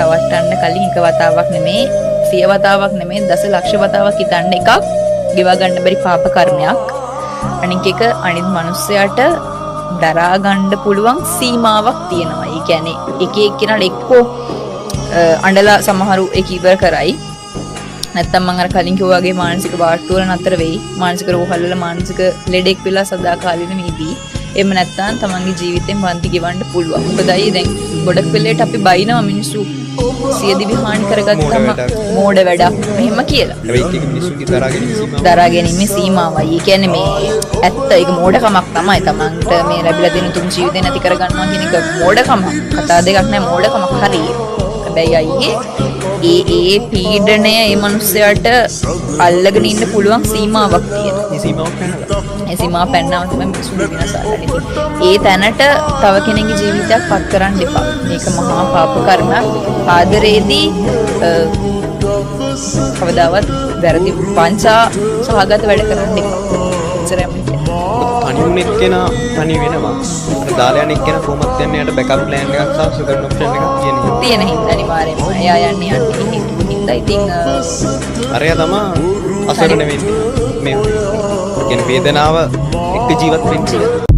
රවට්ටන්න කලින් එක වතාවක් නෙමේ, සිය වතාවක් නෙමේ, දස ලක්ෂ වතාවක් හිතන්න. එකක්, ගෙවා ගන්න බැරි පාප කර්මයක්. අනික එක, අනිත් මනුස්සයාට දරා ගන්න පුළුවන් සීමාවක් තියෙනවා. ඒ කියන්නේ එක එක්කෙනාට එක්කෝ අඬලා සමහරු ඒක ඉවර කරයි. නැත්තම් මං අර කලින් කිව්වා වගේ මානසික වාට්ටු වල නතර වෙයි. මානසික රෝහල් වල මානසික ලෙඩෙක් වෙලා සදාකාලීනව ඉදී. එහෙම නැත්තම් තමන්ගේ ජීවිතෙන් වන්දි ගෙවන්න පුළුවන්. මොකද අයියේ, දැන් ගොඩක් වෙලේට අපි බයිනවා මිනිස්සු සියදිවි හානි කරගත්තම මෝඩ වැඩක්. මෝඩ වැඩක් මෙහෙම කියලා. හැබැයි එක එක මිනිස්සුන්ගේ දරා ගැනීම සීමාව දරා ගැනීමේ සීමාවයි. ඒ කියන්නේ මේ ඇත්ත, ඒක මෝඩකමක් තමයි. තමන්ට මේ ලැබිලා දෙන තුන් ජීවිතේ නැති කරගන්නවා කියන එක මෝඩකමක්. කතා දෙකක් නෑ, මෝඩකමක් හරි. හැබැයි අයියේ, ඒ ඒ පීඩනය ඒ මනුස්සයාට අල්ලගෙන ඉන්න පුළුවන් සීමාවක් තියෙනවා. ඒ සීමාවක් පැනලා. ඒ සීමාව පැන්නාම තමයි මිනිස්සු විනාශ වෙන්නේ. ඒ තැනට තව කෙනෙකුගේ ජීවිතයක් පත් කරන්න එපා. මේක මහා පාප කර්මයක්. ආදරේදී කවදාවත් වැරදි වංචා සහගත වැඩ කරන්න එපා. එච්චරයි මම කියන්නේ. තනි වුණ එක්කෙනා තනි වෙනවා. අර දාලා යන එක්කෙනා කොහොමත් යන්නේ යාට බෑකප් ප්ලෑන් එකක් සහ සෙකන්ඩ් ඔප්ෂන් එකක් තියෙන හින්දා. තියෙන හින්දා අනිවාර්යයෙන්ම එයා යන්නේ යන්නේ හේතුව හින්දා. ඉතින් අරයා තමා අසරණ වෙන්නේ. මේ කියන්නේ වේදනාව එක්ක ජීවත් වෙන්නේ.